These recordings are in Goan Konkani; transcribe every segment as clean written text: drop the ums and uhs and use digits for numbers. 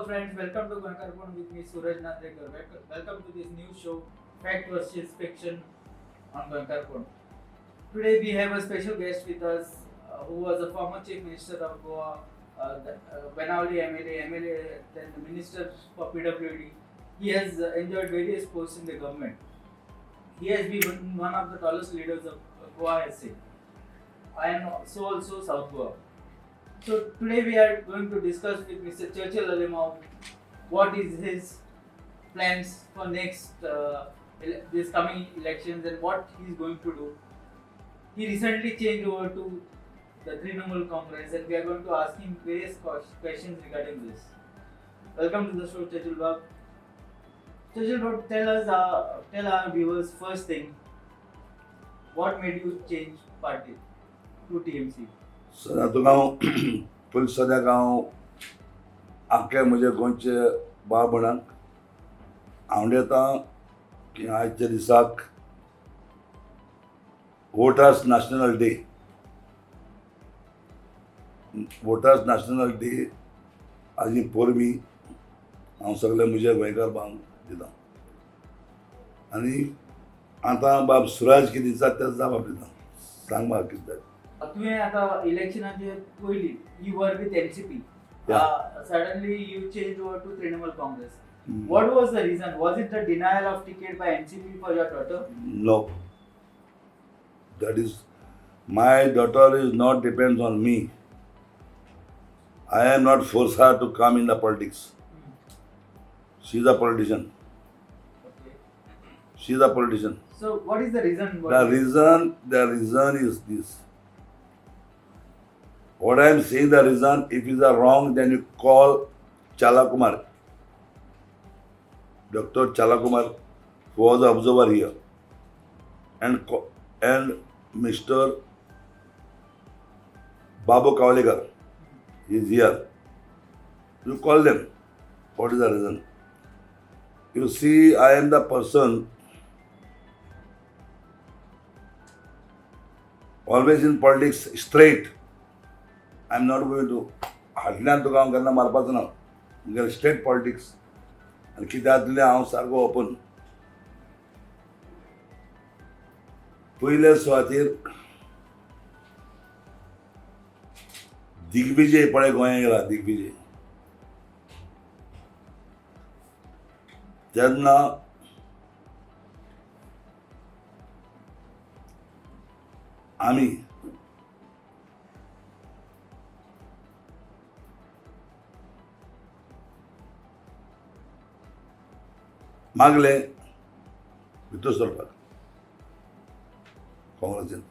Friends, welcome to Goenkarponn with me Suraj Nandrekar. Welcome to this new show, Fact versus Fiction on Goenkarponn. Today we have a special guest with us who was a former Chief Minister of Goa, the Benaulim MLA, MLA, then the Minister for PWD. He has enjoyed various posts in the government. He has been one of the tallest leaders of Goa has seen, and so also South Goa. So today we are going to discuss with Mr. Churchill Alemao what is his plans for next this coming elections and what he is going to do. He recently changed over to the Trinamool Congress and we are going to ask him various questions regarding this. Welcome to the show, Churchill Bab. Churchill Bab, tell us, tell our viewers first thing, what made you change party to TMC? सद्या तुका हांव पयलीं सद्याक हांव आख्खे म्हजे गोंयचे भाव भयणांक आंवडेता की आयच्या दिसाक voters national day, voters national day आनी परबीं हांव सगळे म्हज्या गोंयकार भावांक दिता आनी आतां बाब सुराज कितें दिता तेच जाप दिता. सांग म्हाका कितें जाय. तुवें आतां इलेक्शनाचे पयलीं you were with NCP. Suddenly you change over to Trinamool Congress. What was the reason? Was it the denial of ticket by NCP for your daughter? No. That is, my daughter is not depends on me. I am not force her to come in the politics. She is a politician. Okay. She is a politician. So what is the reason? The reason is this. What I am saying, the reason, if it is wrong, then you call Chala Kumar, Dr. Chala Kumar, who was the observer here, and Mr. Babu Kavlekar, he is here. You call them. What is the reason? You see, I am the person always in politics straight. I am not going to हाटल्यान तुका हांव केन्ना मारपाचो ना. मुगेलें स्ट्रेट पॉलिटिक्स आनी कितें जातलें हांव सारको ओपन. पयले सुवातेर दिग्विजय पळय गोंयांत गेला, दिग्विजय तेन्ना आमी मागले भितर सरपाक काँग्रेसीन.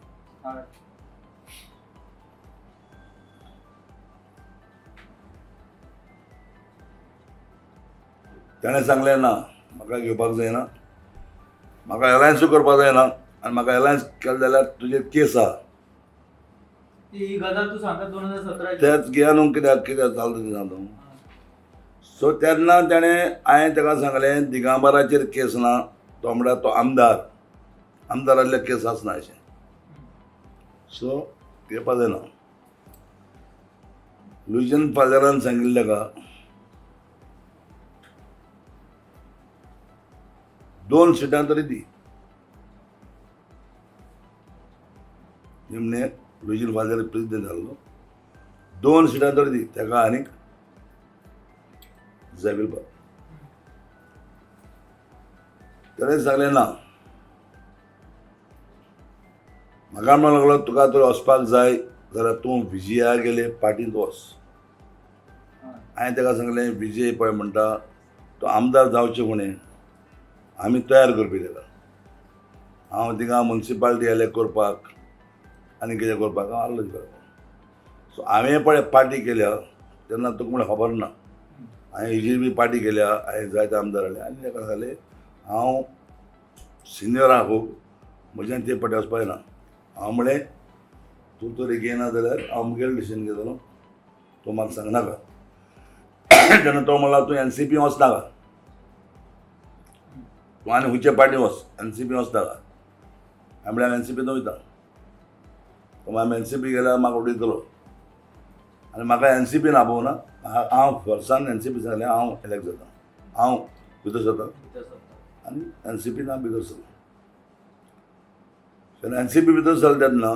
ताणें सांगलें ना म्हाका घेवपाक जायना, म्हाका एलायन्सूय करपाक जायना आनी म्हाका एलायन्स केलें जाल्यार तुजेर केस आहा. ही गजाल तूं सांगता 2017. तेच घेया न्हू, कित्याक कित्याक जालें तें सांगता. सो तेन्ना ताणें हांवें ताका सांगलें दिगंबराचेर केस ना, तो म्हळ्यार तो आमदार, आमदार आहल्यार केस आसना अशें. सो घेवपा जायना. लुजन फादरान सांगिल्लें ताका 2 सिटां तरी दी. निमणे लुईजिन फादर प्रेजिडेंट जाल्लो, 2 सिटां तरी दी ताका आनीक झेवियर बाब. ताणें सांगलें ना, म्हाका म्हणूंक लागलो तुका तर वचपाक जाय जाल्यार तूं विजया गेले पार्टींत वच. हांवें ताका सांगलें विजय पळय म्हणटा तो आमदार जावचे फुडें आमी तयार करपी ताका. हांव थिंगा मुन्सिपाल्टी एलेक्ट करपाक आनी कितें करपाक हांव आहलो करपाक. सो हांवें पळय पार्टी केल्या तेन्ना तुका म्हळ्यार खबर ना. हांवें हेजी बी पार्टी केल्या, हांवें जायते आमदार जाले आनी ताका सांगलें हांव सिनियर आहा खूब, म्हज्यान ते पाटी वचपाक जायना. हांव म्हळें तूं तरी घेयना जाल्यार हांव मुगेलें डिसिजन घेतलो, तूं म्हाका सांगनाका. तेन्ना तो म्हणला तूं एन सी पी वचनाका, तूं आनी खंयचे पार्टी वच, एन सी पी वचनाका. हांवें म्हळ्यार एन सी पीन वयता. तो मागीर एन सी पी गेल्यार म्हाका उडयतलो. आनी म्हाका एन सी पीन आपोवना. हांव फोर्सान एन सी पी सांगलें हांव इलेक्ट जाता, हांव भितर सरता. भितर सरता. आनी एन सी पीन हांव भितर सरलो. तेन्ना एन सी पी भितर सरले तेन्ना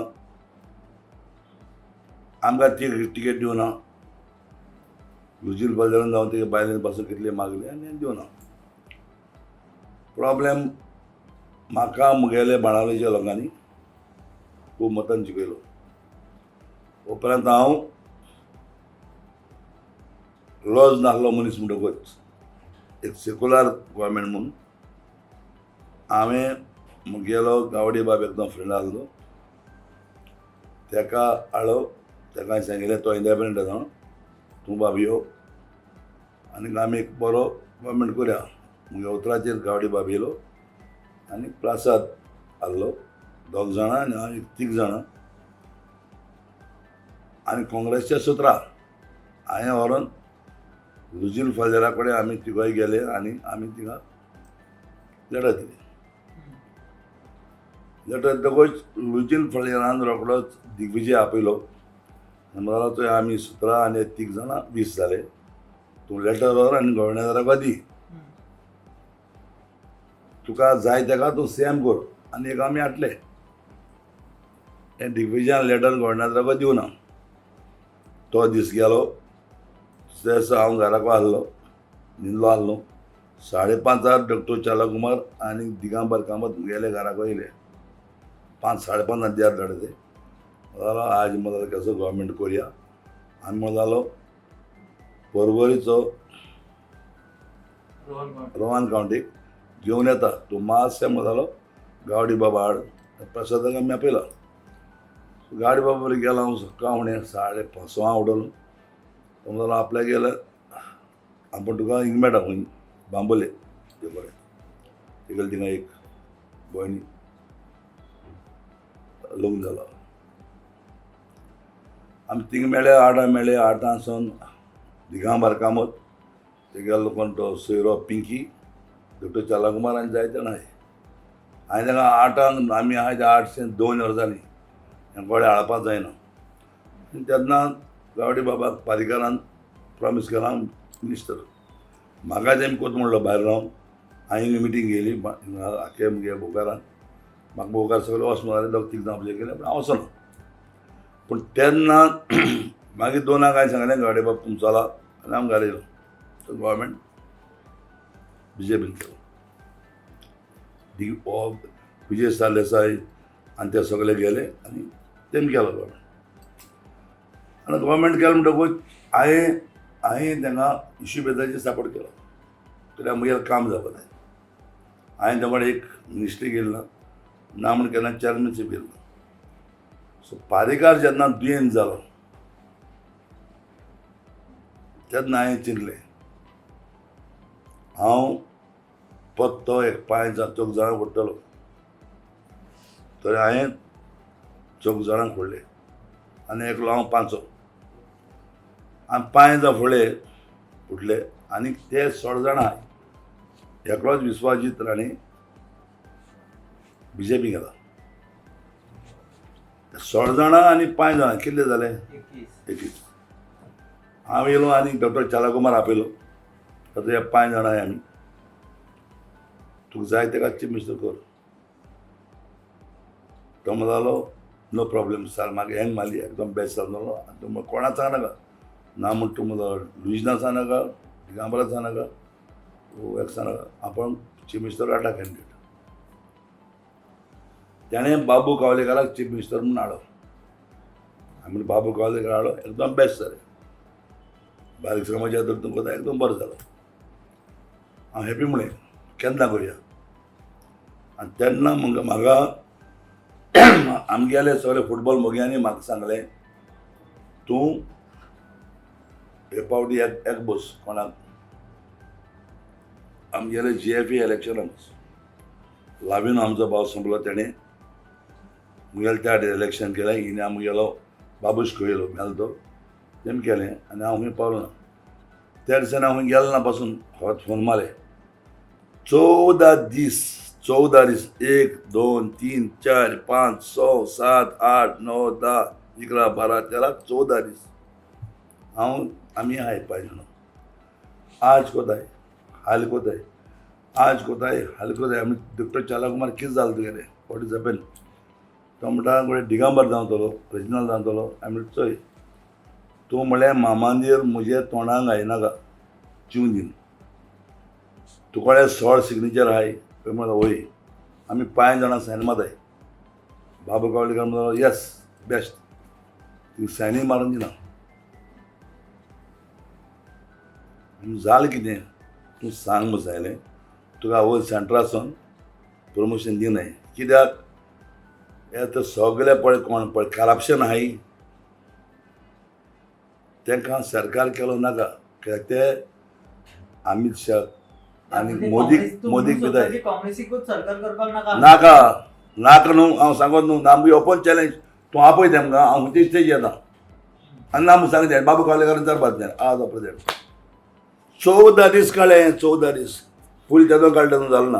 आमकां ती टिकेट दिवना. लुजील बाजारान जावन ते बायलेन पासून कितले मागले आनी दिवना. प्रॉब्लेम म्हाका म्हगेले बाणावलेच्या लोकांनी खूब मतान जिखयलो. उपरांत हांव लॉज नासलो मनीस म्हणटकूच एक सेक्युलर गोवोरमेंट म्हूण हांवें म्हगेलो गावडे बाब एकदम फ्रेंड आसलो ताका हाडलो. ताका हांवें सांगिल्लें तो इंडिपेंडंट आसा, तूं बाब यो आनी आमी एक बरो गोवोरमेंट करुया. म्हज्या उतराचेर गावडे बाब येयलो आनी प्रासाद हाडलो. दोग जाणां आनी हांव एक तीग जाणां आनी काँग्रेसच्या 17 हांवें व्हरोन लुजील फालेरा कडेन आमी तिगांय गेले आनी आमी तिगा लेटर दिली. लेटर दितकूच लुजील फालेरान रोखडोच दिग्विजय आपयलो. म्हणलो थंय आमी 17 आनी तीग जाणां 20 जाले, तूं लेटर व्हर आनी गव्हर्नराक दी, तुका जाय ताका तूं सी एम कर. आनी एक आमी हाडले हें दिग्विजयान लेटर गव्हर्नराक दिवना. तो दीस गेलो. दुसऱ्या दिसा हांव घराक आहलो, न्हिदलो आहलो. 5:30 डॉक्टर चालाकुमार आनी दिगंबर कामत म्हगेले घराक येयले. 5 5:30 दियार धाडले ते. म्हणलो आज म्हणलो कसो गव्हर्मेंट करुया. आनी म्हणलो पर्वरीचो रोहन कावंटीक घेवन येता तूं मातशें म्हणलो गावडी बाबा हाड. प्रसादाक आमी आपयला. गावडी बाबा बरें गेलो हांव सकाळ फुडें 5:30 उठलो. तो म्हणलो आपल्याक गेल्यार आपूण तुका हिंग मेळटा खंय बांबोले ते बरें तेगेले थिंगा एक भयणी लग्न जालो. आमी थिंगा मेळ्ळे 8 मेळ्ळे. 8 सावन दिगंबर कामत तेगेलो कोण तो सोयरो पिंकी डॉक्टर चालाकुमार आनी जायते जाणां हांवें तांकां 8 आमी आहा ते 8 ते 2 वरां जालीं, गोडे हाडपाक जायना. आनी तेन्ना गावडे बाबाक पारीकरान प्रॉमीस केलां मिनिस्टर. म्हाका तेमी कोत म्हणलो भायर रावन. हांवें मिटींग घेयली आख्खे म्हगे बोकारान. म्हाका बोकार सगळे वच म्हणले, दोग तीग जाण आपले केले, पूण हांव वचना. पूण तेन्ना मागीर 2 हांवें सांगलें गावडे बाब तुमचो चला आनी हांव घरा येयलो. गव्हर्मेंट बीजेपीन केलो. विजय सरदेसाय आनी ते सगळे गेले आनी तेमी केलो गव्हर्मेंट. आनी गव्हर्मेंट केलें म्हणटकूच हांवें तांकां इशू बेजाचेर सपोर्ट केलो कित्याक म्हगेलें काम जावपा जाय. हांवें तें एक मिनिस्ट्री गेली ना, ना म्हूण केन्ना चॅरमॅनशीप गेली ना. सो पारीकार जेन्ना दुयेंत जालो तेन्ना हांवें चिंतलें हांव पत्तो एक 5 चौग जाणांक पडटलो. तर हांवें चौग जाणांक फोडले आनी एकलो हांव 5. आनी 5 जाण फुडले उठले आनी ते 16 जाणां एकलोच विश्वाजीत राणे बीजेपी गेला. 16 जाणां आनी 5 जाणां कितले जाले? 21. 21. हांव येयलो आनी डॉक्टर चालाकुमार आपयलो. आतां हे 5 जाणां आमी, तुका जाय ताका चीफ मिनिस्टर कर. तो म्हणलो नो प्रॉब्लेम सर, म्हाका हेंग मारली एकदम बेस्ट जालो. आनी तूं कोणाक सांगनाका ना म्हण तूं म्हणलो लुईजना सांगनाका, दिगंबराक सांगनाका, एक सांगनाका, आपूण चीफ मिनिस्टर हाडटा कॅन्डिडेट. ताणें बाबू कावलेकाराक चीफ मिनिस्टर म्हणून हाडलो. आमी बाबू कावलेकार हाडलो, एकदम बेस्ट जालें. बारीक समाजा तर तुमकां एकदम बरें जालो. हांव हॅपी म्हणलें केन्ना करुया. आनी तेन्ना म्हाका आमगेले सगळे फुटबॉल मोग्यांनी म्हाका सांगलें तूं हे पावटी एक एक बस कोणाक आमगेले जी एफ ई इलेक्शनाक बस. लाविनो आमचो भाव सोंपलो, तेणें म्हगेलें त्या इलेक्शन केलें. हिणें आमगेलो बाबूश खंय मेलो तो तेमी केलें आनी हांव खंय पावलो ना. त्या दिसांनी हांव खंय गेलो ना पासून फकत फोन मारले. 14 दीस, 14 दीस, 1 2 3 4 5 6 7 8 9 10 11 12 13 14 दीस. हांव आमी आहाय 5 जाणां. आज कोताय हाल कोताय, आज कोताय हाल कोताय. आमी डॉक्टर चाला कुमार कितें जालें तुगेलें, what is happen? तो म्हणटा गोडे दिगंबर जावतलो, रेजिनल जावतलो. आमी चोय तूं म्हळ्यार मामांदीर म्हजे तोंडाक घायनाका चिवन दीन, तुकडे 16 सिग्नेचर आहाय. पळय म्हणलो वय आमी 5 जाणां सायन मारताय. बाबू कावलीकर म्हणलो येस बेस्ट, ती सायनी मारून दिना. जालें कितें तूं सांग म्हूण सांगलें तुका वयर सेंट्रासून प्रमोशन दिनाय कित्याक हे आतां सगळे पळय कोण पळय करप्शन आहाय तांकां सरकार केलो नाका कित्याक ते अमित शाह आनी मोदीक मोदीक भिताय काँग्रेसीकूच सरकार करपाक नाका नाका नाका न्हू हांव सांगत न्हू ना मुगे ओपन चॅलेंज. तूं आपय तेमकां हांव खंयचे स्टेज येता आनी ना म्हूण सांगता बाबू कावलेकारान विचारपाक जाय आज प्रेसिडेंट 14 दीस काडले, 14 दीस फूल तेदो काडले न्हू जालें ना.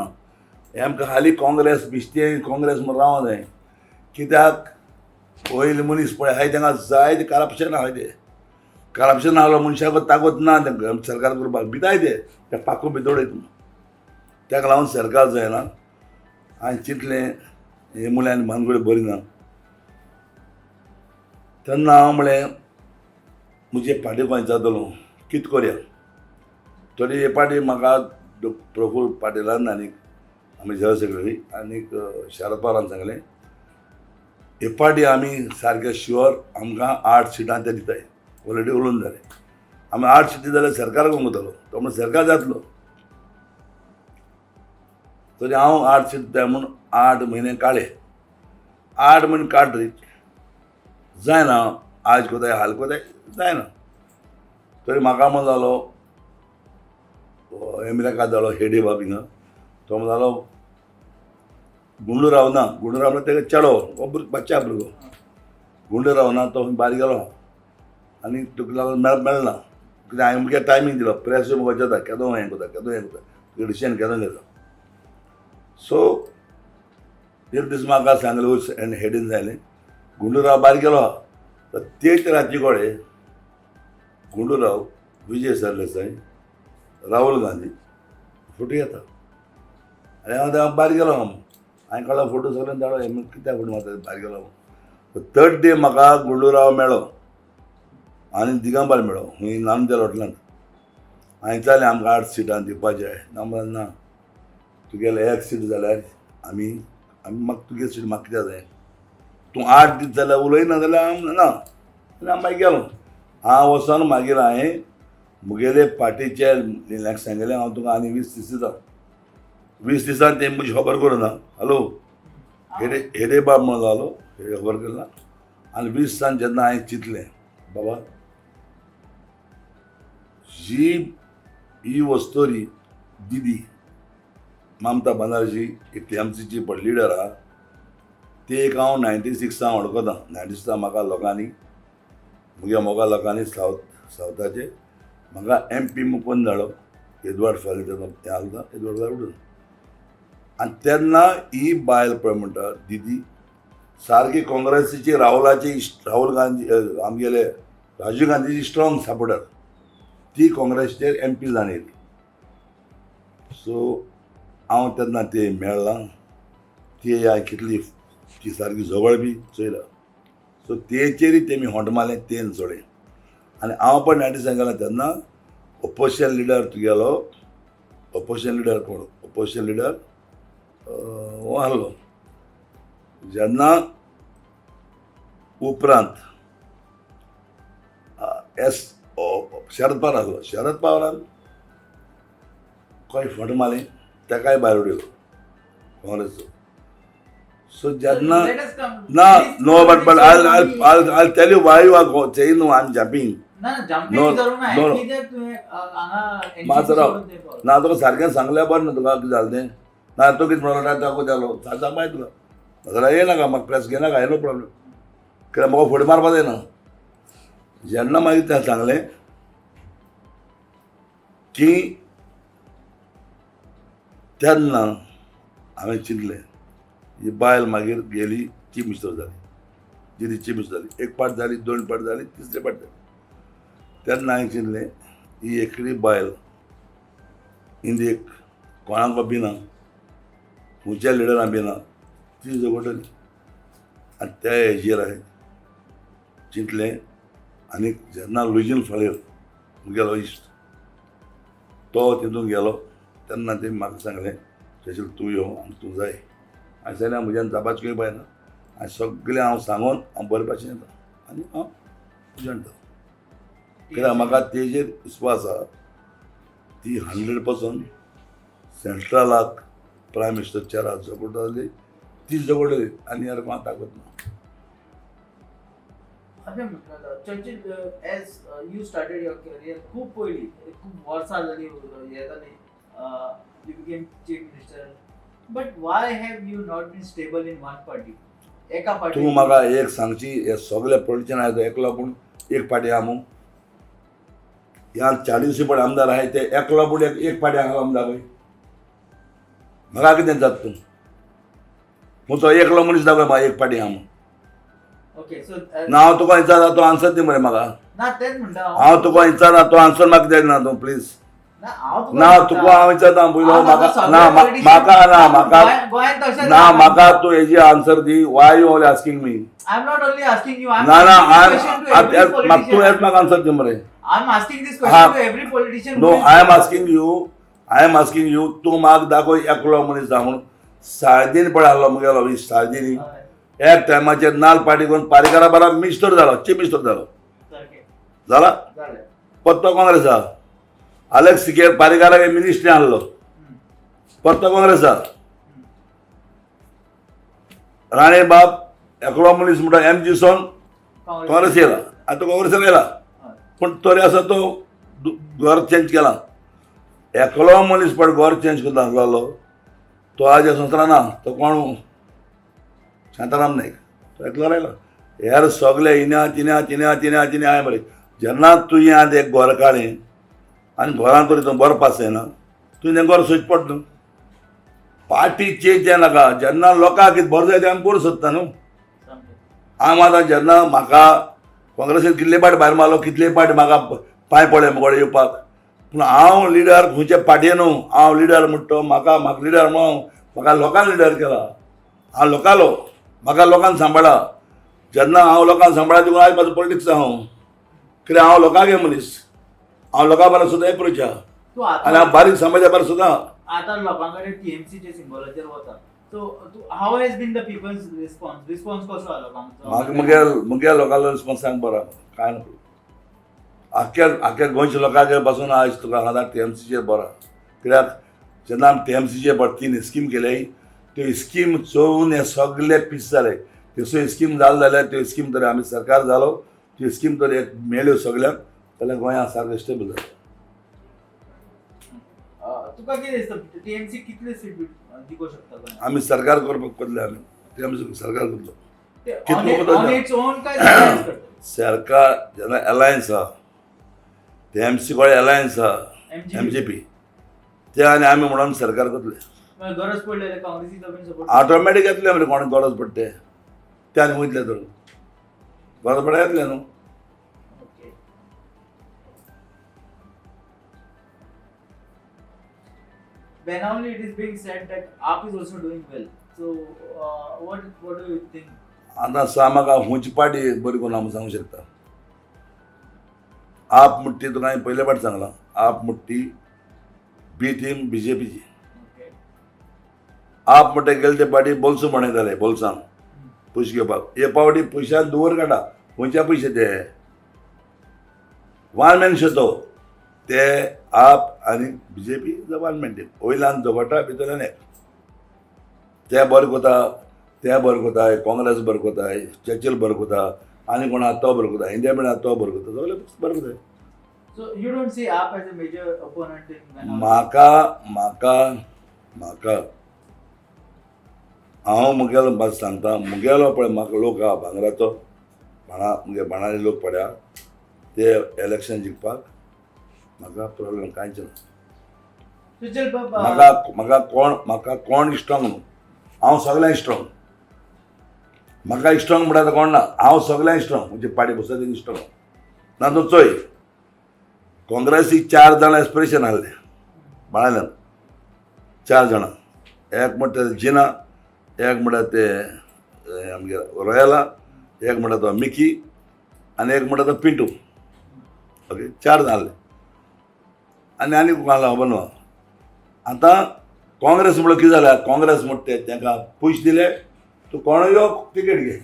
हें आमकां हालीं काँग्रेस बिश्टें काँग्रेस म्हूण रावों जाय कित्याक पयले मनीस पळय आहाय तांकां जाय ते करप्शन आहाय ते करप्शन आहलो मनशाक ताकद ना तांकां सरकार करपाक भिताय ते त्या पाको भितर उडयता. ताका लागून सरकार जायना. हांवें चिंतलें हे मुळे आनी भानगडी बरी ना. तेन्ना हांव म्हळें म्हजे पार्टी खंय जातलो कितें करया. तरी हे पाटी म्हाका प्रफुल्ल पाटेलान आनीक आमी जनरल सेक्रेटरी आनीक शरद पवारान सांगलें हे पाटी आमी सारके शुअर आमकां 8 सिटां ते दिताय. ऑलरेडी उलोवन जालें आमी 8 सिटी जाल्यार सरकार करूंक वतलो तो म्हणून सरकार जातलो. तरी हांव 8 सीट जाय म्हूण 8 म्हयने काडले. 8 म्हयने काडले जायना आज कोताय हाल कोताय जायना. तरी म्हाका म्हण जालो अमेरिका जालो हेडे बाब हिंगा तो म्हण जालो गुंडूराव ना, गुंडूराव म्हणल्यार तेका चेडो हो बच्चा भुरगो गुंडूराव ना तो भायर गेलो आनी तुका लागून मेळना कित्याक हांवें मुगे टायमींग दिलो प्रेस म्हाका जाता केदो हें करता केदो हें करता तुगे डिसिजन केदो घेता. सो एक दीस म्हाका सांगलें आनी हेडीन सांगलें गुंडूराव भायर गेलो तर तेच राती कडेन गुंडूराव विजय सरदेसाय राहुल गांधी फोटो घेता आनी हांव तें भायर गेलो. हांवें काडलो फोटो सगळ्यान धाडलो हें कित्याक फोटो मारता भायर गेलो. थर्ड डे म्हाका गुंडूराव मेळ्ळो आनी दिगंबर मेळ्ळो हुंय नामदेल हॉटेलांत. हांवें विचारलें आमकां 8 सिटां दिवपाचें ना म्हणलें ना तुगेलें 1 सीट जाल्यार आमी आमी म्हाका तुगे सीट म्हाका कित्याक जाय तूं 8 दीस जाल्यार उलयना जाल्यार हांव ना. आनी हांव मागीर गेलो. हांव वचोन मागीर हांवें मुगेले पार्टीचे लिल्याक सांगलें हांव तुका आनी 20 दीस दिता. 20 दिसान ते म्हजी खबर करूं ना. हॅलो हेडे हेडे बाब म्हणून जालो हेडे खबर केली ना. आनी 20 दिसान जेन्ना हांवें चिंतलें बाबा जी ही वस्तोरी दिदी ममता बनर्जी एक टीएमसीची पण लिडर आहा ते एक हांव 96 वळखता. 96 म्हाका लोकांनी म्हज्या मोगा लोकांनी सावथाचे म्हाका एमपी मुकोन धाडलो एदवार्ड फाली तेन्ना आसता एदवार्ड फाली उडून. आनी तेन्ना ही बायल पळय म्हणटा दिदी सारकी काँग्रेसीची राहुलाची राहुल गांधी आमगेले राजीव गांधीची स्ट्रॉंग सपोर्टर ती काँग्रेसचेर एमपी जावन येयली. सो हांव तेन्ना ते मेळ्ळां ती हांवें कितली ती सारकी झगड बी चोयला. सो तेचेरय तेमी होंट मारलें तेन सोडलें. आनी हांव पण 96 गेलो तेन्ना ओपोजिशन लिडर तुगेलो ओपोजिशन लिडर कोण ओपोजिशन लिडर हो आहलो. जेन्ना उपरांत एस शरद पवार आहलो शरद पवारान खंय फट मारलें ताकाय भायर उडयलो काँग्रेसचो. सो जेन्ना ना no but but I I tell you why you are saying no I am jumping. ना जम्पिंग No, करूंक ना no, no. कित्याक तुवें हांगा मात राव. ना तुका सारकें सांगल्यार बरें न्हू तुका कितें जालें तें ना तूं कितें म्हणलो ताका जालो सांग मागीर तुका जाल्यार येनाका म्हाका प्रेस घेनाका नो प्रॉब्लम कित्याक म्हाका फुडें मारपाक जायना. जेन्ना मागीर तें सांगलें की तेन्ना हांवें चिंतलें ही बायल मागीर गेली चीफ मिनिस्टर जाली दिदी चीफ मिनिस्टर जाली 1 पार्ट जाली 2 पार्ट जाली 3रे पार्ट जाली. तेन्ना हांवें चिंतलें ही एकली बायल इंदीक कोणाक बी ना, खंयच्या लिडरां बी ना, ती झगडटली. आनी त्या हेजेर हांवें चिंतलें. आनी जेन्ना लुजीन फळेर म्हगेलो इश्ट तो तितून गेलो तेन्ना तेणी म्हाका सांगलें, चर्चिल तूं यो आनी तूं जाय. हांवें सांगलें म्हज्यान जावपाचें खंय बाय ना, आनी सगळें हांव सांगून हांव बरे भाशेन येता आनी हांव एजंट जाता. कित्याक म्हाका तेजेर विस्वास आसा, ती 100% सेंट्रलाक प्रायम मिनिस्टर चेरार झगडटली, ती झगडटली आनी यार कोणाक ताकत ना. अशें म्हणटा Churchill, as you started your career खूब पयलीं, खूब वर्सां जालीं हें जालें, you became chief minister, but why have you not been stable in one party? एका पार्टी तूं म्हाका एक सांगची, हे सगळे पॉलिटिशन आहाय तो एकलो पूण एक पार्टी आहा मू? ह्या 40 पण आमदार आहाय ते एकलो पूण एक पार्टी आहा आमदार खंय? म्हाका कितें जाता तूं खंयचो एकलो मनीस दाखय म्हाका एक पार्टी आहा म्हूण. ओके, सो ना हांव तुका विचारता तूं आन्सर दी मरे म्हाका. ना तेंच म्हणटा हांव तुका विचारना तूं आन्सर म्हाका दिना तूं प्लीज. ना हांव ना तुका हांव विचारता पयलो म्हाका ना म्हाका ना म्हाका ना म्हाका तूं हेजी answer the. Why you only asking me? I am not only asking you, I ना ना am तूं हेच म्हाका आन्सर दी मरे. I am asking this question to every politician. No, I am asking you, I am asking you, तूं म्हाका दाखय एकलो मनीस जा म्हणून. साळदीन पळय आहलो मुगेलो वीस साळदीनी एक टायमाचेर नाल पार्टी करून पारेकारा बारा मिनिस्टर जालो, चीफ मिनिस्टर जालो, जाला पत्तो काँग्रेस आहा. आलेक्स सिकेर पारेकाराक मिनिस्ट्री आहलो, पत्तो काँग्रेस आहा. राणे बाब एकलो मनीस म्हणटा एम जी सोन काँग्रेस येयला, आतां काँग्रेसान येयला, पूण तरी आसा तो घर चेंज केला. एकलो मनीस पण घर चेंज करता आसलो तो आज ह्या संवसारांत ना, तो कोण? शांताराम नायक, तो एकलो रायलो. हेर सगळे इन्या तिन्या तिन्या तिन्या तिन्या आहाय मरे. जेन्ना तुवें आज एक घर काडलें आनी घरांत तरी तूं बरो पास जायना, तुवें तें घर सोदचें पडटा न्हू. पार्टी चेंज जायनाका, जेन्ना लोकांक कितें बरें जाय तें आमी करूं सोदता न्हू. हांव आतां जेन्ना म्हाका काँग्रेसीन कितले पाट भायर मारलो, कितले पाट म्हाका पांय पडले मुगो येवपाक, पूण हांव लिडर खंयचे पार्टये न्हू. हांव लिडर म्हणटा तो म्हाका म्हाका लिडर म्हणून म्हाका लोकांनी लिडर केला. हांव लोकांलो, म्हाका लोकांक सांबाळा. जेन्ना हांव लोकांक सांबाळा देखून आयज म्हाजो पॉलिटिक्स हांव, कित्याक हांव लोकांगे मनीस, हांव लोकां बारा सुद्दां एप्रोच आहा आनी हांव बारीक समाजा बारा सुद्दां. आतां लोकां कडेन टीएमसीच्या सिम्बॉलाचेर वता, सो तूं how has been the people's response? Response कसो आहा लोकांचो? म्हाका मुगे मुगे लोकांलो रिस्पोन्स सांग बरो, कांय ना. आख्ख्या आख्ख्या गोंयच्या लोकांचे पासून आयज तुका आतां टीएमसीचेर बरो, कित्याक जेन्ना आमी टीएमसीचे पर 3 स्कीम केले, त्यो स्कीम चोवन हे सगळे पीस जाले. त्यो स्कीम जाले जाल्यार त्यो स्कीम तर आमी सरकार जालो, त्यो स्कीम तर एक मेळ्ळ्यो सगळ्यांक जाल्यार गोंया सारकें स्टेबल जालें. तुका कितें दिसता टीएमसी कितले सीट जिखूंक शकता गोंयांत? आमी सरकार करपाक करतले, आमी टीएमसी सरकार करतलो. कितलो ऑन इट्स ओन काय alliance करतले? सरकार जेन्ना एलायन्स आहा, टीएमसी कडेन एलायन्स आहा, एमजीपी, ते आनी आमी म्हणून सरकार करतले. गरज पडली जाल्यार काँग्रेसीचो बीन सपोर्ट ऑटोमॅटीक येतले मरे, कोणाक गरज पडटे ते आनी वयतले तर गरज पडटा येतले न्हू. Okay. Benaulim, it is being said that AAP is also doing well. So, what do you think? आतां सा म्हाका खंयची पार्टी बरी करून हांव सांगूंक शकता. आप म्हणटा ती तुका हांवें पयले फावट सांगलां, आप म्हणटा ती बी टीम बीजेपीची. आप म्हणटा गेले ते पार्टी बोल्सां म्हणयताले, बोल्सां पयशे घेवपाक. हे पावटी पयशान दवर काडटा, खंयच्या पयशे ते वन मॅन शो तो ते आप आनी BJP is one man team. वयल्यान झगडटा, भितरल्यान एक ते बरें कोता, ते बरें कोताय, काँग्रेस बरें कोताय, चर्चिल बरें कोता, आनी कोण आहा तो बरें कोता, इंडिया बीन आहा तो बरें कोता, सगळे बरें कोताय. So you don't see AAP as a major opponent in Benaulim? म्हाका म्हाका म्हाका हांव मुगेलो भास सांगता, मुगेलो पळय म्हाका लोक आहा भांगराचो भाणा, मुगे भाणाले लोक पळय ते इलेक्शन जिखपाक म्हाका प्रॉब्लेम कांयच ना. म्हाका म्हाका कोण म्हाका कोण स्ट्रॉंग न्हू, हांव सगळ्यांक स्ट्रॉंग. म्हाका स्ट्रॉंग म्हणटा कोण ना, हांव सगळ्यांक स्ट्रॉंग. म्हणजे पार्टी बसता तेंची स्ट्रॉंग ना. तूं चोय काँग्रेसीक 4 जाणां एस्पिरेशन आहले बाणाल्यान, 4 जाणां. एक म्हणटा जिना, एक म्हणटा ते आमगे रोयला, एक म्हणटा तो मिकी आनी एक म्हणटा तो पिंटू. ओके, 4 जाण आहले आनी आनी कोण आहलो खबर न्हू. आतां काँग्रेस म्हणल्यार कितें जालें, काँग्रेस म्हणटा ते तांकां पयशे दिले, तूं कोण यो तिकेट घे.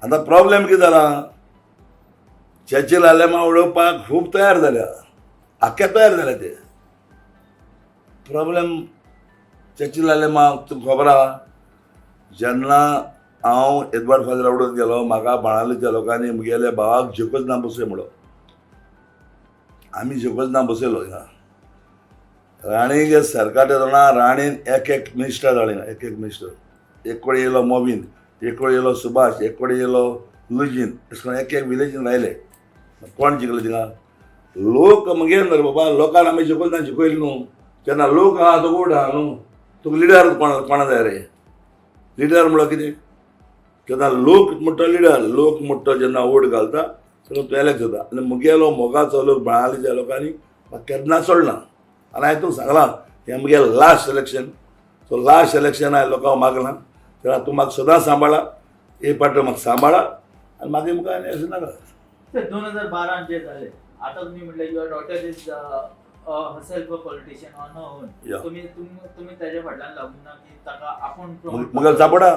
आतां प्रॉब्लेम कितें जाला, चर्चिल आलेमांव उडोवपाक खूब तयार जाल्या, आख्खे तयार जाल्या ते. प्रॉब्लेम चर्चिल आलेमांव तुका खबर आहा, जेन्ना हांव एदवार्ड फादरा उडोवन गेलो, म्हाका बाणावलेच्या लोकांनी म्हगेल्या भावाक झेकच ना बसय म्हणलो, आमी झेकच ना बसयलो. हिंगा राणीक सरकार जाणा, राणीन एक एक मिनिस्टर धाडले, एक एक मिनिस्टर, एक कडेन येयलो मोविन, एक कडेन येयलो सुभाष, एक कडेन येयलो लुजीन, अशें करून एक एक विलेजीन रायले. कोण जिखले थिंगा लोक मगे न्हू रे बाबा, लोकांक आमी जिखोवंक ना, जिखयले न्हू. जेन्ना लोक आहा तो वोट आहा न्हू, तुका लिडर कोण कोणा जाय रे? लिडर म्हणल्यार कितें? जेन्ना लोक म्हणटा लिडर, लोक म्हणटा जेन्ना वोट घालता तेन्ना तूं एलेक्ट जाता. आनी मुगेलो मोगाचो लोक बाणावलेच्या लोकांनी म्हाका केन्ना सोडना. आनी हांवें तुका सांगलां, हें मुगे last election. So last election हांवें लोकांक मागलां, तेन्ना तूं म्हाका सदां सांबाळा, एक पाट म्हाका सांबाळा आनी मागीर मुखार आनी अशें नाका. सर, 2012 जे जाले, आता तुम्ही म्हटलं your daughter is herself a politician on her own. तुम्ही तुम्ही त्याच्या फाटल्यान लागून ना की ताका आपूण promote मुगेल चापडा,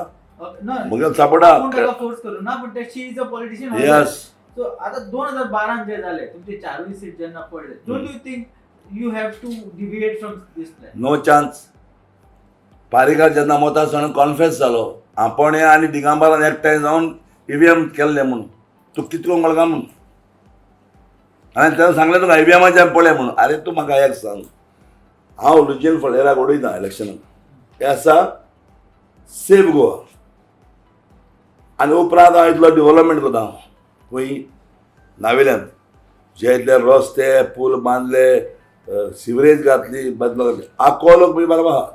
ना, मुगेल चापडा. आपूण ताका फोर्स करू ना, पण she is a politician. Yes. So आता 2012 जे जाले, तुमचे 4 सीट जेन्ना पडले, don't you think you have to deviate from this plan? No chance. Parrikar जेन्ना मतां सांगून कॉन्फेस जालो, आपणे आनी दिगंबरान एकठांय जावन ईव्हीएम केल्लें म्हणून, तूं कितको कळगा म्हणून हांवें तेन्ना सांगलें तुका ईव्हीएमाचें पळय म्हणून. आरे तूं म्हाका एक सांग, हांव लुजीन फळेराक उडयना इलेक्शनाक, हें आसा सेफ गोवा. आनी उपरांत हांव इतलो डिवलपमेंट करता खंय नावेल्यान, जे इतले रस्ते पूल बांदले, सिवरेज घातली, बदलो घातली, आख्खो लोक म्हणजे बरोबर आहा.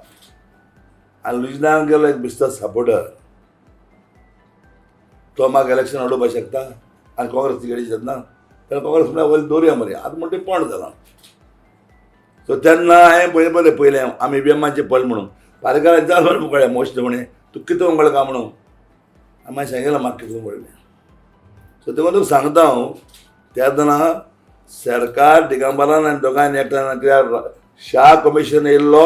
आनी लुजिनान गेलो एक बिस्तर सपोर्टर, तो म्हाका इलेक्शन अडोवपाक शकता आनी काँग्रेस तिकेटी शकना, तेन्ना काँग्रेस म्हळ्यार वयलें दवरुया मरे, आतां म्हणटा पोंड जालां. सो तेन्ना हांवें पळयलें बरें पयलें आमी ईव्हीएमाचें पळय म्हणून पारेकाराक जाल बरें कळ्ळें मोस्ट म्हणे तूं कितें कळ्ळें काय म्हणून, आनी मागीर सांगितलें म्हाका कितें कळ्ळें. सो तेन्ना तुका सांगता हांव, तेन्ना सरकार दिगंबरान आनी दोगांयनी एकठांय, कित्याक शाह कमिशन येयल्लो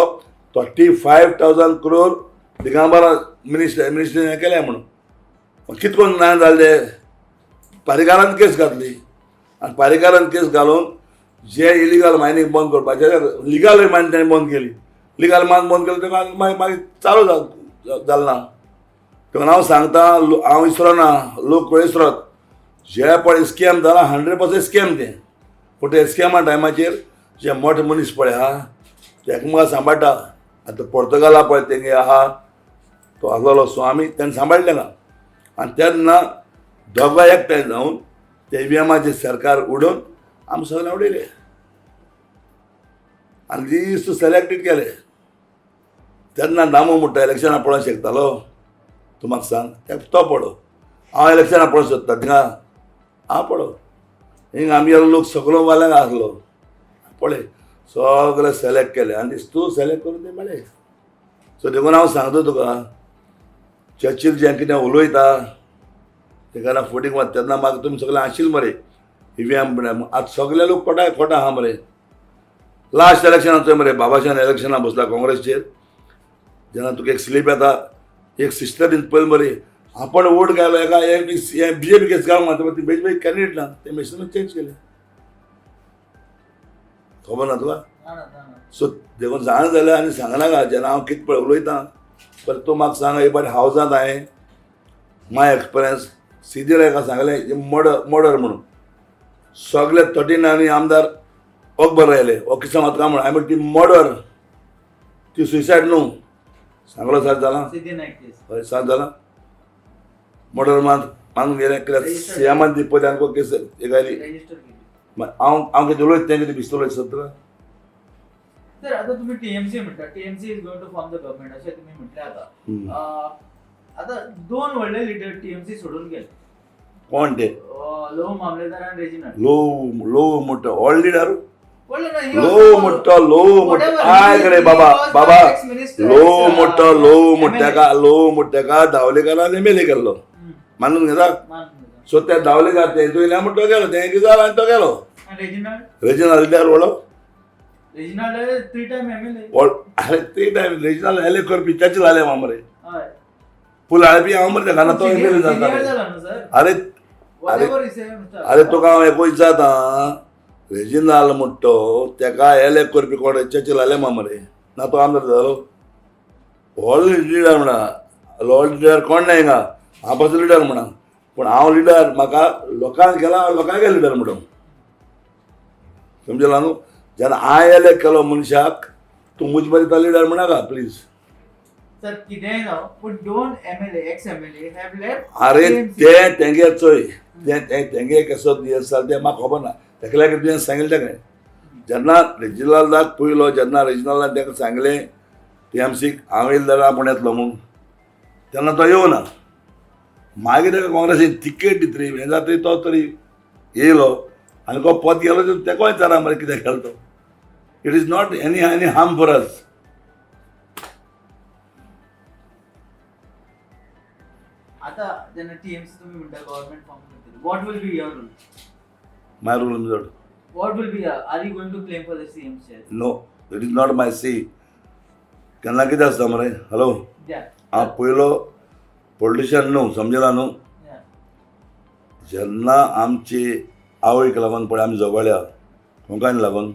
35,000 क्रोर दिगंबरा मिनिस्टर मिनिस्टर हें केलें म्हणून, कितें करून ना जालें, पारेकारान केस घातली आनी पारेकारान केस घालून जे इलिगल मायनींग बंद करपाचें, लिगल मायन ताणें बंद केली, लिगल मायन बंद केली तेका मागीर मागीर चालू जालें ना. तेन्ना हांव सांगता, हांव विसरना, लोक पळय विसरत, जे पळय स्कॅम जाला 100% स्कॅम तें. पूण ते स्कॅमा टायमाचेर जे मोठे मनीस पळय आहा ते एकामेका सांबाळटा. आतां पोर्तुगाला पळय तेंगे आहा तो आसलेलो स्वामी, तेणें सांबाळ्ळें ना. आनी तेन्ना दोगांय एकठांय जावन ते ईव्हीएमाचें सरकार उडोवन आमी सगळें उडयलें आनी लिस्ट सिलेक्टेड केले. तेन्ना दामू म्हणटा इलेक्शनाक पळोवंक शकतालो, तूं म्हाका सांग, तो पळो हांव इलेक्शनाक पळोवंक सोदता थिंगा हांव पळो, हिंगा आमगेलो लोक सगळो वाल्यांक आसलो पळय, सगळे सिलेक्ट केले आनी तूं सिलेक्ट करून ते मेळ्ळे. सो देखून हांव सांगता तुका, चर्चील जें कितें उलयता तेका ना फुटींग वता तेन्ना म्हाका तुमी सगळे हांशील मरे ईव्हीएम. आतां सगळे लोक कोटा कोटा आहा मरे. लास्ट इलेक्शनाक चोय मरे, बाबाशान इलेक्शनाक बसला काँग्रेसचेर, जेन्ना तुका एक स्लीप येता, एक सिस्टरीन पळय मरे, आपण वोट घालो एका बीजेपी केस घालूंक ना, ती बीजेपी कॅन्डिडेट ना, ते मिशन चेंज केले, खबर ना तुका. सो देखून जाणा जाल्यार आनी सांगनाका जेन्ना हांव कितें पळय उलयतां, पण तूं म्हाका सांग एक फावटी हावजांत हांवें माय एक्सपिरियन्स सिदीर एका सांगलें मर्डर मर्डर म्हणून, सगळे 39 आमदार अकबर आयले हो किस्सा मात काय म्हणून, हांवें म्हणलें ती मर्डर, ती सुसायड न्हू. सांगलो सार जालां, हय सार जालां, मर्डर मान मानून गेलें कित्याक सीएमान ती पयली आमकां केस एक आयली. हांव हांव कितें उलयता तें कितें भिस्तलो सत्र. तर आता तुम्ही टीएमसी म्हणटा, TMC is going to form the government अशें तुम्ही म्हटलें. आतां आतां दोन व्हडले लिडर टीएमसी सोडून गेले, कोण ते? लो मामलेदार आनी रेजिनाल्ड. लो लो मोठो ऑल लिडर, लो मोठो लो मोठो, आयक रे बाबा बाबा, लो मोठो लो मोठ्याका लो मोठ्याका दावलेकारान एमएलए केल्लो, मानून घेता. सो त्या दावलेकार तें येयल्या म्हण तो गेलो, तें कितें जालें आनी तो गेलो. रेजिनाल्ड, रेजिनाल्ड लिडर व्हडलो. Reginald 3 time MLA. अरे 3 टायम रेजिनाल्ड एले करपी ताचे जाले मरे. हय. फूल हाडपी हांव मरे तेका ना, तो एमएलए जाता. अरे अरे अरे तुका हांव एकूच जाता, रेजिनाल्ड म्हणटा तेका एलेक्ट करपी कोण? चर्चिल आलेमा मरे. ना तो आमदार जालो, व्हडलो लिडर म्हणा, व्हडलो लिडर कोण ना हिंगा, हांव पासून लिडर म्हणा, पूण हांव लिडर म्हाका लोकांक केला, हांव लोकांक लिडर म्हणून समजला न्हू. जेन्ना हांवें एलेक्ट केलो मनशाक, तूं म्हजे बरें तो लिडर म्हणनाका प्लीज. सर कितेंय जावं, पूण 2 MLA, ex MLA have left. अरे ते तेंगे चोय, ते तेंगे कसो दिस जालें तें म्हाका खबर ना. तेका लागीं तुवें सांगिल्लें तेका, जेन्ना रेजिनाल्डाक पयलो, जेन्ना रेजिनाल्डान ताका सांगलें टीएमसीक हांव येयलो जाल्यार आपूण येतलो म्हूण, तेन्ना तो येवना. मागीर ताका काँग्रेसीन तिकेट दितली हें जातरी तो तरी येयलो आनी को पद गेलो तेका विचारा मरे कितें केलो तो. It is not any harm for us. आता जेन्ना टीएमसी तुम्ही म्हणता गव्हर्नमेंट फॉर्म करतली, what will be your role? My role means what will be, are you going to claim for the CM chair? No, it is not my say. केन्ना कितें आसता मरे, हॅलो, हांव पयलो पॉलिटिशियन न्हू, समजला न्हू. जेन्ना आमची आवयक लागून पळय आमी झगडल्या कोंकण लागून,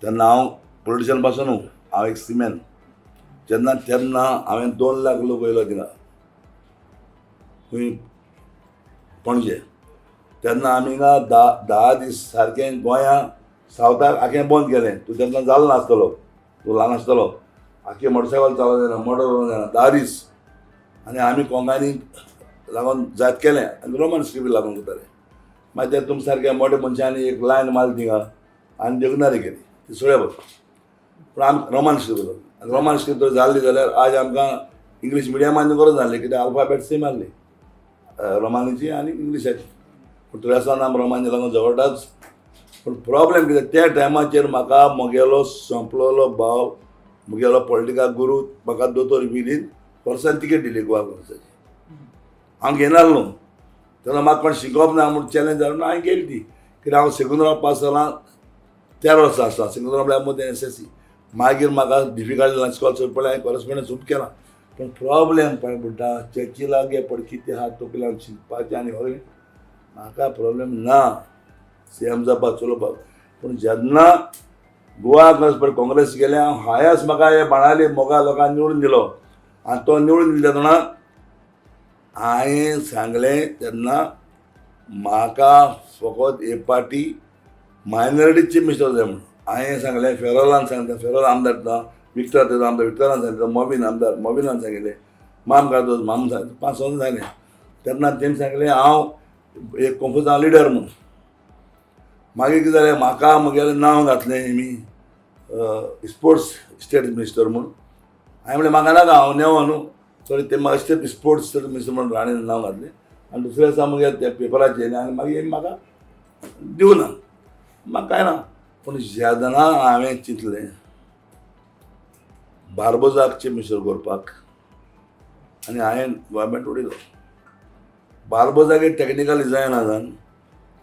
तेन्ना हांव पॉलिटिशियन पासून न्हू, हांव एक सिमेन. जेन्ना तेन्ना हांवें 2 लाख लोक वयलो थिंगा खंय पणजे, तेन्ना आमी हिंगा 10 दीस सारकें गोंया सावथाक आखें बंद केलें. तूं तेन्ना जालो नासतलो, तूं ल्हान आसतलो. आख्खे मोटरसायकल चलोवंक जायना, मोटर चलोवंक जायना 10 दीस. आनी आमी कोंकानी लागून जात केलें आनी रोमन स्क्रिप्ट लागून करताले. मागीर ते तुम सारके मोठे मनशांनी एक लायन मारली थिंगा आनी देवनारी केली ती सगळ्या बरोबर. पूण आमी रोमन स्क्रिप्ट आनी रोमन स्क्रिप्ट जर जाल्ली जाल्यार आज आमकां इंग्लीश मिडियमान गरज नासली, कित्याक अल्फाबेट सेम आहली रोमानीची आनी इंग्लिशाची. पूण थंय आसतना आमी रोमानी लागून झगडटाच. पूण प्रॉब्लेम कितें, त्या टायमाचेर म्हाका म्हगेलो सोंपलेलो भाव, म्हगेलो पॉलिटिकल गुरू म्हाका दोतोर विलीन वर्सान तिकेट दिली गोवा काँग्रेसाची. हांव घेनासलो न्हू तेन्ना, म्हाका कोण शिकोवप ना म्हूण चॅलेंज जालें म्हणून हांवें गेली ती. कित्याक हांव सेकुंद्राव पास जाला 13 वर्सां आसता, सेकुंद्राव म्हळ्यार मदीं एसएससी. मागीर म्हाका डिफिकल्ट जालें स्कॉलरशीप पडलें, हांवें कॉरस्पोंडन्स सुरू केलां. पूण प्रॉब्लेम पळय म्हणटा चर्चिलाक गे पड कितें आहा तकल्यान शिकपाचें आनी सगळें म्हाका प्रॉब्लेम ना सीएम जावपाक चलोवपाक. पूण जेन्ना गोवा काँग्रेस पळय काँग्रेस गेलें, हांव हायस म्हाका हे बाणाली मोगा लोकांनी निवडून दिलो आनी तो निवडून दिलो तेन्ना हांवें सांगलें तेन्ना म्हाका फकत एक पार्टी मायनॉरिटी चीफ मिनिस्टर जाय म्हणून हांवें सांगलें. फेरोलान सांगलें, फेरोल आमदार ना, विक्टर तेजो आमदार विक्टरान सांगलें, मोबीन आमदार मोबिनान सांगिल्लें, माम कार्दोज माम सांगलें, 5 वर्सां सांगलें. तेन्ना तेणी सांगलें हांव एक कंफूज हांव लिडर म्हणून. मागीर कितें जालें, म्हाका म्हगेलें नांव घातलें हेमी स्पोर्ट्स स्टेट मिनिस्टर म्हूण. हांवें म्हणलें म्हाका नाका, हांव नेवो न्हू, सॉरी ते म्हाका स्टेट स्पोर्ट्स स्टेट मिनिस्टर म्हणून राणेन नांव घातलें. आनी दुसऱ्या दिसा मगेर त्या पेपराचेर येयलें आनी मागीर म्हाका दिवना, म्हाका कांय ना. पूण जेन्ना हांवें चिंतलें बार्बोजाक चीफ मिनिस्टर करपाक आनी हांवें गव्हर्मेंट उडयलो. बार्बोजाक एक टॅक्निकल जायना जावन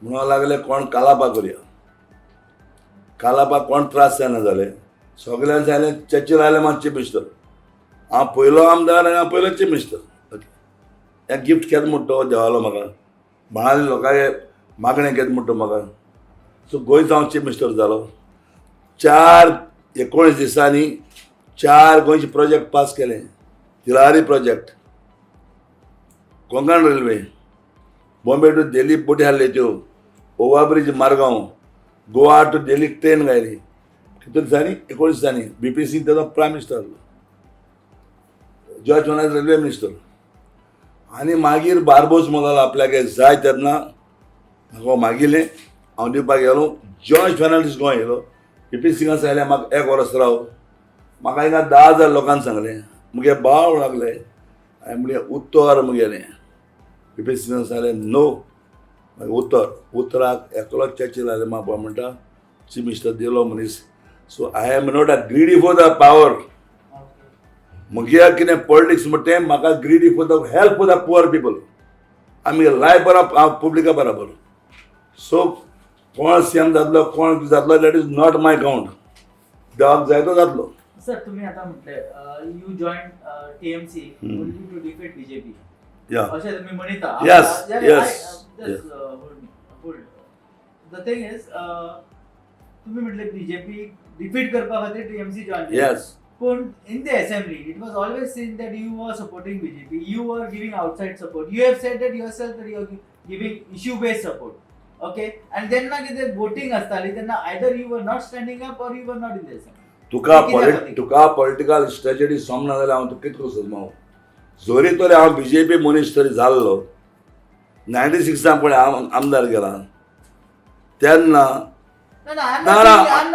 म्हणून लागले कोण कालापा करया, कालापा कोण त्रास जायना जाले, सगळ्यान सांगलें चर्चिल आयले मात चीफ मिनिस्टर, हांव पयलो आमदार आनी हांव पयलो चीफ मिनिस्टर. ओके, हें गिफ्ट केन्ना म्हणटा तो देवालो म्हाका, बाणाले लोकांचे मागणें केन्ना म्हणटा म्हाका. सो गोंयचो हांव चीफ मिनिस्टर जालो. 4 19 दिसांनी 4 गोंयचे प्रोजेक्ट पास केले. Tillari project, Konkan railway, Bombay to Delhi बोटी आहले त्यो, overbridge Margao, Goa to Delhi train घायली. कितले दिसांनी? 19 दिसांनी. बी पी सिंग तेजो प्रायम मिनिस्टर आहलो, जॉर्ज फर्नांडीस रेल्वे मिनिस्टर. आनी मागीर बार्बोज म्हणलो आपल्याक जाय तेन्ना म्हाका मागिल्लें, हांव दिवपाक गेलो. जॉर्ज फर्नांडीस गोंय येयलो, बी पी सिंगान सांगलें म्हाका 1 वर्स राव. म्हाका हिंगा 10,000 लोकांनी सांगलें, मुगे बाव लागले. हांवें म्हणलें उत्तर मुगेलें पी सिन्हा सांगलें नो. मागीर उतर उतराक एकलोच चर्चील आलेमांव पळय म्हणटा चीफ मिनिस्टर दिलो मनीस. So I am not a greedy for the power. म्हगे कितें पॉलिटिक्स म्हणटा तें म्हाका greedy for the help for the poor people. आमी लायफ बराबर हांव पब्लिका बराबर. सो कोण सी एम जातलो कोण जातलो that is not my count. देवाक जाय तो जातलो. सर, तुम्ही आता म्हटले you join TMC only to defeat BJP. या. अशें तुम्ही म्हणिता. Yes. The thing is, तुम्ही म्हटले बीजेपी डिफीट करपा खातीर टीएमसी जॉईन. येस. पूण in the assembly it was always seen that you are supporting BJP, you are giving outside support, you have said that yourself that you are giving issue based support, okay? आनी जेन्ना कितें वोटींग आसताली तेन्ना either you were not standing up or you were not in the assembly. तुका कित्या पॉलिट खातीर? तुका पॉलिटिकल स्ट्रॅटजी समजना जाल्यार हांव तुका कितें करूं सोदता. जरी तरी हांव बी जे पी मनीस तरी जाल्लो 96 पळय हांव आमदार गेला तेन्ना. ना ना ना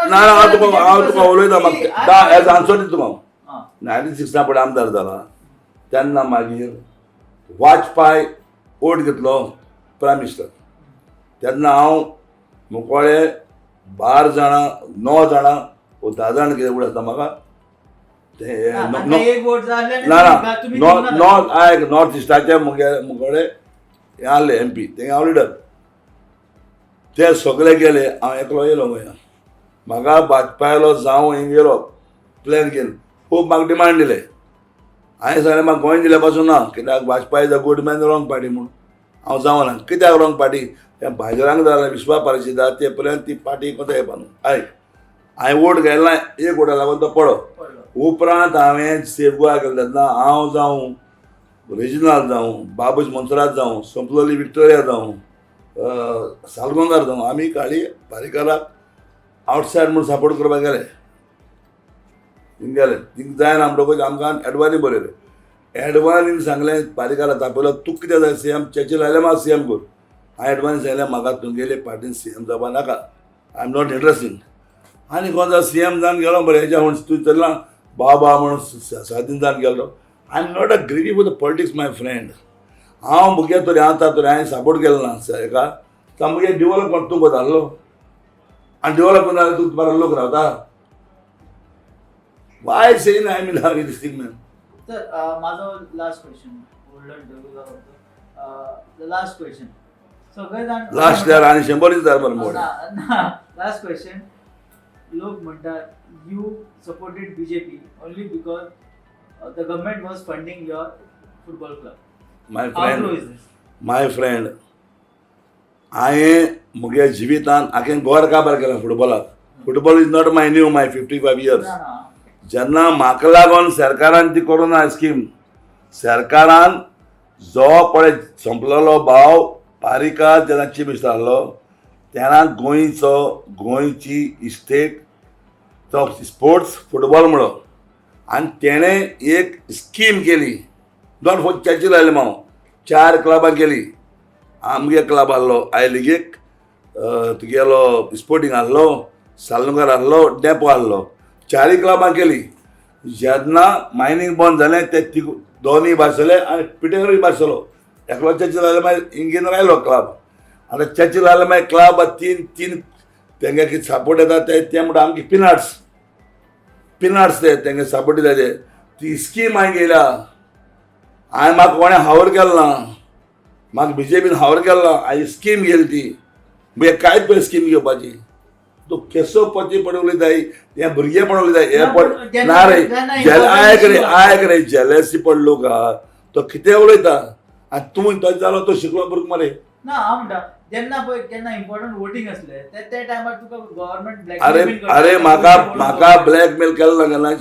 ना, हांव तुका उलयता, म्हाका एज आन्सर दिता तुका हांव. 96 पळय आमदार जाला तेन्ना मागीर वाजपेयी वोट घेतलो प्रायम मिनिस्टर. तेन्ना हांव मुकोळे 12 जाणां 9 जाणां वो 10 जाणां कितें उड आसता म्हाका ते एक वोट जाले. ना ना, नॉर्थ नॉर्थ आयक, नॉर्थ इस्टाचे मुगे मुकोडे हे आहले एम पी, तेंगे हांव लिडर. ते सगळे गेले, हांव एकलो येयलो गोंया. म्हाका भाजपायलो जावं हिंग गेलो प्लॅन घेवन खूब म्हाका डिमांड दिले. हांवें सांगलें म्हाका गोंय दिल्या पासून ना, कित्याक Vajpayee is a good man, wrong party म्हूण हांव जावना. कित्याक रॉंग पार्टी? ते भाजरांक जाल्यार विश्वा पारशिदा ते पर्यंत ती पार्टी कोता येवपा न्हू. आयक, हांवें वोट घायला ना, एक वोटा लागून तो पडो. उपरांत हांवें सेफ गोवा केलें तेन्ना हांव जावं रेजिनाल जावं बाबूश मोन्सेरात जावं संपलोली विक्टोरिया जावं सालगोंगार जावं आमी काळी पारीकराक आवटसायड म्हूण सपोर्ट करपाक गेले. थिंग गेले, थिंग जायना म्हणटकूच आमकां एडवानी बरयलें. एडवानीन सांगलें पारीकराक तापयलो, तूं कितें जाय सी एम चर्चील आयले म्हाका सी एम कर. हांवें एडवानी सांगलें म्हाका तुमगेले पार्टीन सी एम जावपा नाका, I am not interesting. आनी कोण सी एम जावन गेलो बरें हेज्या म्हूण तूं चल्ला बाबा म्हणून सादीन जावन गेलो. I am not a greedy for the politics, my friend. हांव म्हगे तरी आतां तरी हांवें सपोर्ट केलो ना हेका तो मुगे डिवॉलप तूं कोता आहलो आनी डिवॉलप जाल्यार तूं बरो लोक रावता. Why saying I mean this thing man. तर माझो लास्ट क्वेश्चन व्हडलो इंटरव्यू जालो. लास्ट क्वेश्चन, सगळे जाण लास्ट इयर आनी 100 दीस जाय मरे मोड. ना, लास्ट क्वेश्चन. लोक म्हणटात you supported BJP only because the government was funding your football club. My how true friend, is this? My friend, हांवें म्हगे जिवितान हांवें गोर काबार केला फुटबॉलाक. Football is not my new, my 55 years. ना ना. जेन्ना म्हाका लागून सरकारान ती करूं ना स्कीम, सरकारान जो पळय संपलेलो भाव पारीकार जेन्ना चीफ मिनिस्टर आहलो तेन्ना गोंयचो गोंयची इस्टेट तो स्पोर्ट्स फुटबॉल म्हणो आनी तेणें एक स्कीम केली. Not for Churchill Alemao, चार क्लबां केली. आमगे क्लब आहलो I लिगेक, तुगेलो स्पोर्टींग आहलो, सालुंगार आहलो, डेपो आहलो. चारय क्लबां केली. जेन्ना मायनींग बंद जालें ते तिग दोनूय भायर आनी पिटेरूय भायर. एकलो चर्चील आलेमांव इंगेन आयलो क्लब. आतां चर्चील आलेमांव क्लब तीन तीन तेंगे कितें सपोर्ट येता ते ते म्हणटा आमगे पिनट्स पिनट्स ते तेंगे सपोर्ट दिता ते ती स्कीम हांवें घेयल्या. हांवें म्हाका कोणें हावर केलो ना, म्हाका बी जे पीन हावर केलो ना. हांवें स्कीम घेयली ती म्हणजे कांयच पळय स्कीम घेवपाची. तूं केसो पती पड उलयताय, हें भुरगेपण उलयताय हें पड ना रे. आयक रे, आयक रे, जेलसी पडलो का तो कितें उलयता आनी तूं तो जालो तो शिकलो भुरगो मरे. ना, हांव म्हणटा जेन्ना पळय केन्ना इम्पॉर्टंट वोटींग आसलें ते त्या टायमार तुका गव्हर्मेंट अरे अरे, म्हाका म्हाका ब्लॅकमेल केलो ना केन्ना.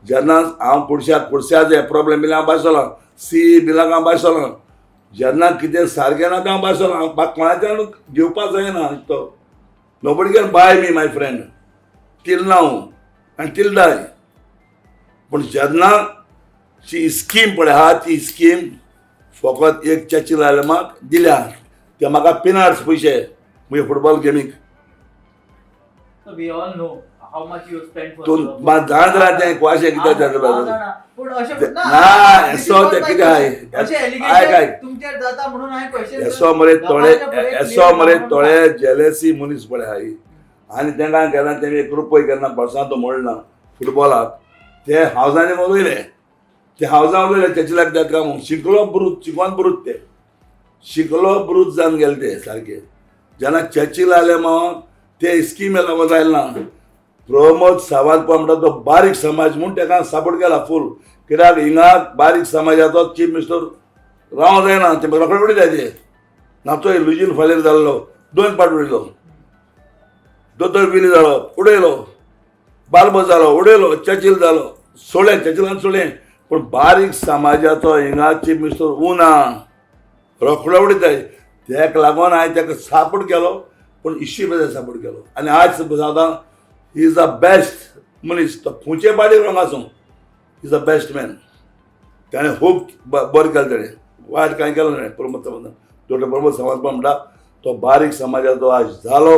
जेन्ना हांव कुडश्या कुडश्याचे प्रॉब्लेम बिल हांव भायर सी बिलाक हांव भायर. जेन्ना कितें सारकें ना तें हांव भायर. म्हाका कोणाच्यान घेवपाक जायना तो. Nobody can buy me, my friend, till now आनी टील डाय. पूण जेन्ना ती स्कीम पळय आहा ती स्कीम फकत एक चर्चील आलेमाक दिल्या ते म्हाका पिनाट्स पयशे म्हगे football गेमीक. We all know How much you spend for तूं जाण जाल्यार तें क्वाशें कित्याक जाता? पूण अशें ना, एसो ते कितें आहाय? अशें आयक, एलिगेशन आयक. तुमचेर जाता म्हणून हांवें क्वेश्चन एसो मरे थोडे, एसो मरे थोडे जेलसी मनीस पळय आहाय आनी तेंकां केन्ना तेमी एक रुपय केन्ना बॉल्सांत मोडना फुटबॉलाक. ते हावजांनी उलयले, ते हावजां उलयले तेचे लागतात काय म्हणून शिकलो ब्रूत, शिकोन ब्रूत, ते शिकलो ब्रूत जावन गेले ते सारके. जेन्ना चर्चील आयले मग ते स्कीम येयला जायल ना. प्रमोद सावंत पळय म्हणटा तो बारीक समाज म्हूण तेका सपोर्ट केला फूल, कित्याक हिंगा बारीक समाजाचो चीफ मिनिस्टर रावंक जायना, ते रोखडे उडयता ते. नाचो लुजीन फालेर जाल्लो, दोन पाट उडयलो, दोतोर विली जालो उडयलो, बाल्बो जालो उडयलो, चर्चील जालो सोडलें, चर्चिलान सोडलें. पूण बारीक समाजाचो हिंगा चीफ मिनिस्टर उना रोखडो उडयताय, तेका लागून हांवें तेका सपोर्ट केलो, पूण इश्शी पेजा सपोर्ट केलो. आनी आज सांगता, he is the best मनीस. तो खंयचे पार्टीक रंग आसूं, is the best man. ताणें खूब बरें केलें, ताणें वायट कांय केलें ना. प्रमोद सावंत, डॉक्टर प्रमोद सावंत पण म्हणटा तो बारीक समाजाचो आज जालो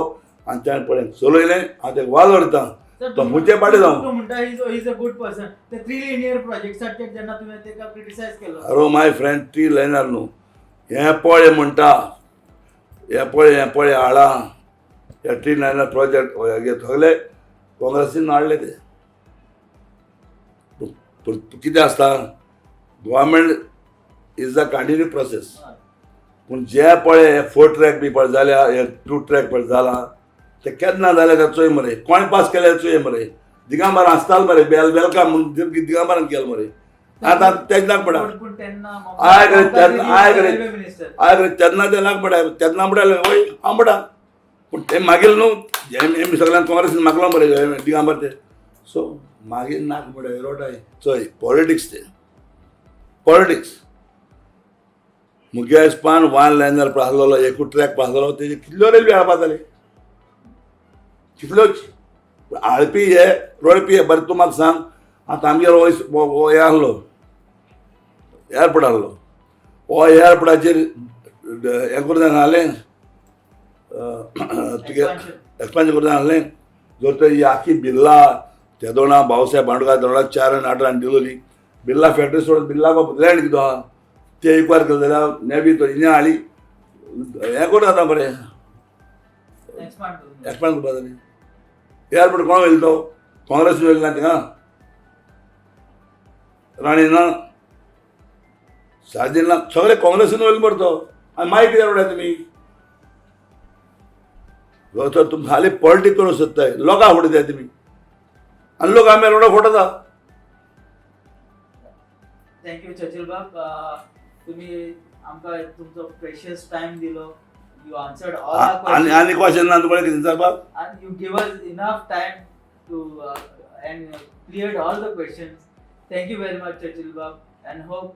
आनी ताणें पळय चलयलें. हांव तेका वाल व्हरता, तो खंयचे पार्टी जावं. तूं म्हणटा is a good person. ते थ्री लिनियर प्रोजेक्टाचेर जेन्ना तुवें तेका क्रिटिसायज केलो. अरो my friend, tree liner न्हू हें पळय म्हणटा, हें पळय, हें पळय हाडा हे ट्री लायनर प्रोजेक्ट सगळे काँग्रेसीन हाडले ते. पूण कितें आसता, government is a continue process. पूण जे पळय हे फोर ट्रॅक बी पळय जाल्या, हे टू ट्रॅक पळय जाला, ते केन्ना जाले ते चोय मरे, कोणें पास केले चोय मरे. दिगंबर आसतालो मरे, बेल welcome म्हणून दिगंबरान केलें मरे. आतां तेज नाक पडा. पूण तेन्ना आयक रे, तेन्ना आयक रे. रेल्वे मिनिस्टर आयक रे, तेन्ना ते नाक पडा, तेन्ना म्हणटाले वय हांव पडा, पूण ते मागीर न्हू हें सगळ्यांक काँग्रेसीन मागलो मरे दिगंबर ते. सो मागीर नाक पडा रोटाय चोय पॉलिटिक्स, ते पॉलिटिक्स. मुगे हिसपान वन लायनर पळय आसलेलो, एकू ट्रॅक पळय आसलेलो, तेजे कितल्यो रेल्वे हाडपा जाले, कितल्योच. पूण आळपी हे रडपी हे. बरें तूं म्हाका सांग, आतां आमगेर हो हो हे आहलो एअरपोर्ट आहलो, हो एअरपोर्टाचेर हें करूं जायना आहलें तुगे एक्सपान्शन करूं जायना आहलें. जर तर ही आखी बिर्ला तेदोणा भाऊसाहेब बांडोडकार तेदोणा 4 आनी 8 आनी दिलोली बिर्ला फॅक्टरी सोडून बिर्लाक लँड कितें आहा ते एकवार केलें जाल्यार नेवी तो हिंगा हाडली, हें करूं जाता बरें. एक्सपांड करून एक्सपांड करपा जालें. एअरपोर्ट कोण व्हेलो तो? काँग्रेस व्हेलो ना थिंगा, राणी ना, सार्दीन ना, सगळे काँग्रेसीन व्हेलो मरे तो. आनी मागीर कित्याक रडटा तुमी? तर तुमी हालीं पॉलिटीक करूंक सोदताय, लोकांक फटयताय तुमी आनी लोक आमी रोडो फटयता. Thank you Churchill बाब, तुम्ही आमकां तुमचो प्रेशियस टायम दिलो. You answered all आनी आनी क्वेश्चन ना तुमकां कितें विचारपाक? And you give us enough time to and cleared all the questions. Thank you very much, Churchill Bab, and hope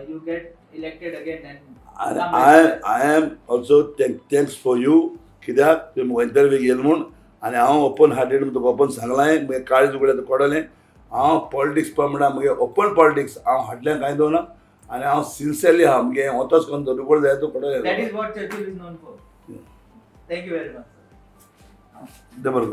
you get elected again and आनी come back. I am also thanks for you, कित्याक तुवें म्हाका इंटरव्यू घेयलो म्हूण. आनी हांव ओपन हार्टेड तुका ओपन सांगलां, म्हगे काळीज उगडलें कळ्ळें. हांव पॉलिटिक्स पळय म्हणटा, म्हगे ओपन पॉलिटिक्स, हांव फाटल्यान कांय दवरना आनी हांव सिन्सियरली आहा. म्हगे वतोच कोण रुपड जाय तूं That कळ्ळें. is what Churchill is known for. Thank you very much, sir. बरें.